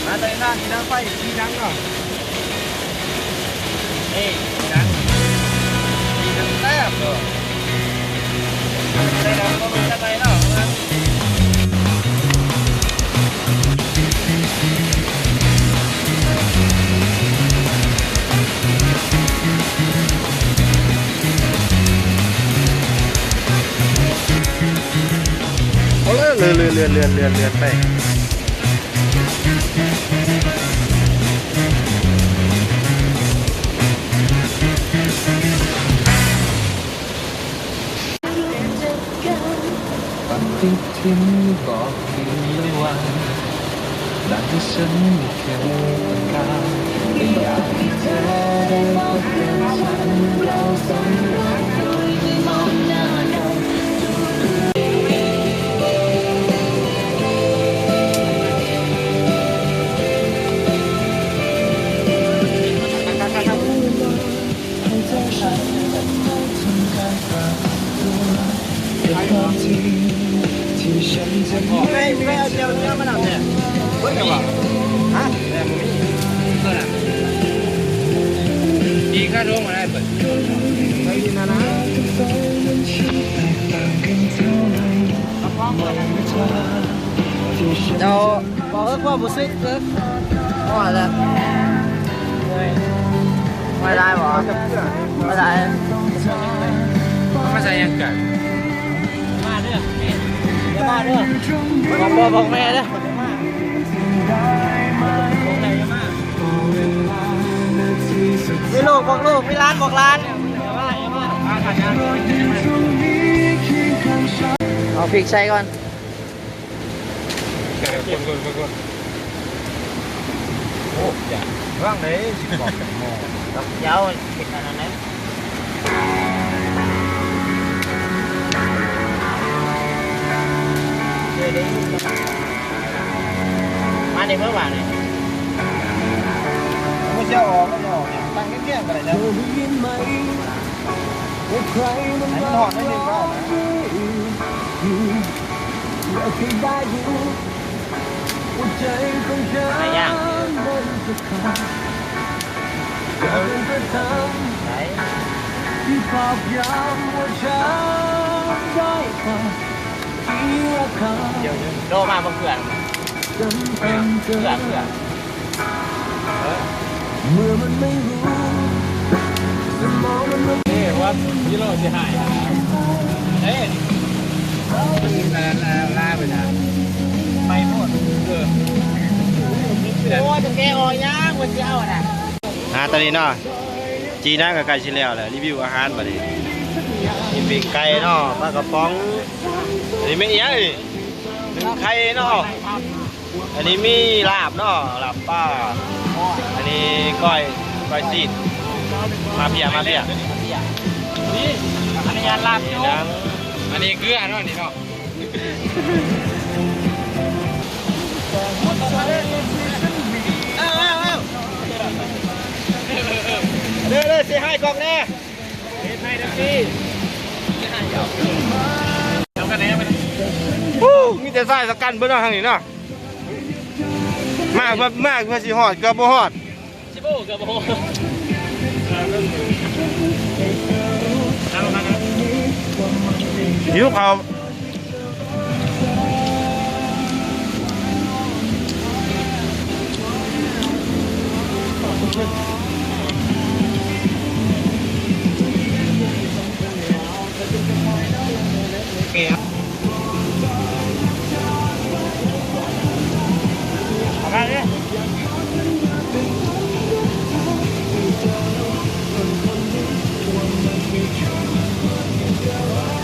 ມາໃສ່ທານທີ່ດັງໄຟ ທີ່ດັງເນາະ ນີ້ທີ່ດັງ ທີ່ດັງແຊບເນາະ ໃສ່ແລ້ວກໍລົງຈັກໜ້ອຍເນາະ. ເອົາເລີຍ ເລື່ອນ ເລື່ອນ ເລື່ອນ ເລື່ອນ ເລື່ອນ ເລື່ອນໄປ. ເຈົ້າ ເວົ້າເລື່ອງຄວາມຮູ້ສຶກເດີ ຮອດແລ້ວ ເມື່ອຍຫຼາຍບໍ່? ເມື່ອຍຫຼາຍ. ມາໃສ່ຫຍັງກັນ? ມາເດີ ມາເດີ ບອກພໍ່ບອກແມ່ເດີ ມີລູກບອກລູກ ມີຫຼານບອກຫຼານ. ເອົາພິກໃສ່ກ່ອນ. ຄົນໆໆໆ ໂອ້ ຢ່າວາງໄດ້ ຊິບອກໝໍ ດຽວເຮັດອັນນັ້ນເດ້ ມາໃນເມືອງວ່ານີ້ ບໍ່ຊິເອົາອອກ ບໍ່ຊິເອົາອອກ ຕັ້ງຮຽງໆ ກໍໄດ້ເນາະ. ໃຫ້ມັນຮອດໜ້ອຍໜຶ່ງກໍເອົານະ. ໄດ້ ດອກມາບໍ່ເກືອ ເກືອ ເກືອ. ເອີ ວ່າກິໂລຊິຫາຍ ເອີ ລາໄປນະ ໄປໂພດ ເອີ ໂອ້ຍ ຈະແກະອອກຫຍັງ ວ່າຊິເອົານະ. ອ່າ ຕອນນີ້ເນາະ ຈີນາກໍໃກ້ຊິແລ້ວແຫຼະ ຣີວິວອາຫານບັດນີ້ ມີປີ້ງໄກ່ເນາະ ປາກະປ໋ອງ ອັນນີ້ແມ່ນອີ່ຫຍັງນີ້? ໜຶ້ງໄຂ່ເນາະ. ອັນນີ້ມີລາບເນາະ ລາບປາ ອັນນີ້ກ້ອຍ ກ້ອຍຊີ້ນ. ມາເພຍ ມາເພຍ ນີ້ ອັນນີ້ລາບຢູ່ ອັນນີ້ເກືອເນາະ ນີ້ເນາະ. ເດີ ເດີ ເຊຮາຍກ້ອງແດ່. ໂອ້ ມີແຕ່ຊາຍຊະກັນເບິດເນາະ ທາງນີ້ເນາະ. ມາເພື່ອ ມາເພື່ອຊິຮອດ ເກືອບບໍ່ຮອດ ຊິບໍ່ ເກືອບບໍ່ຮອດ. ຫິວເຂົ້າ.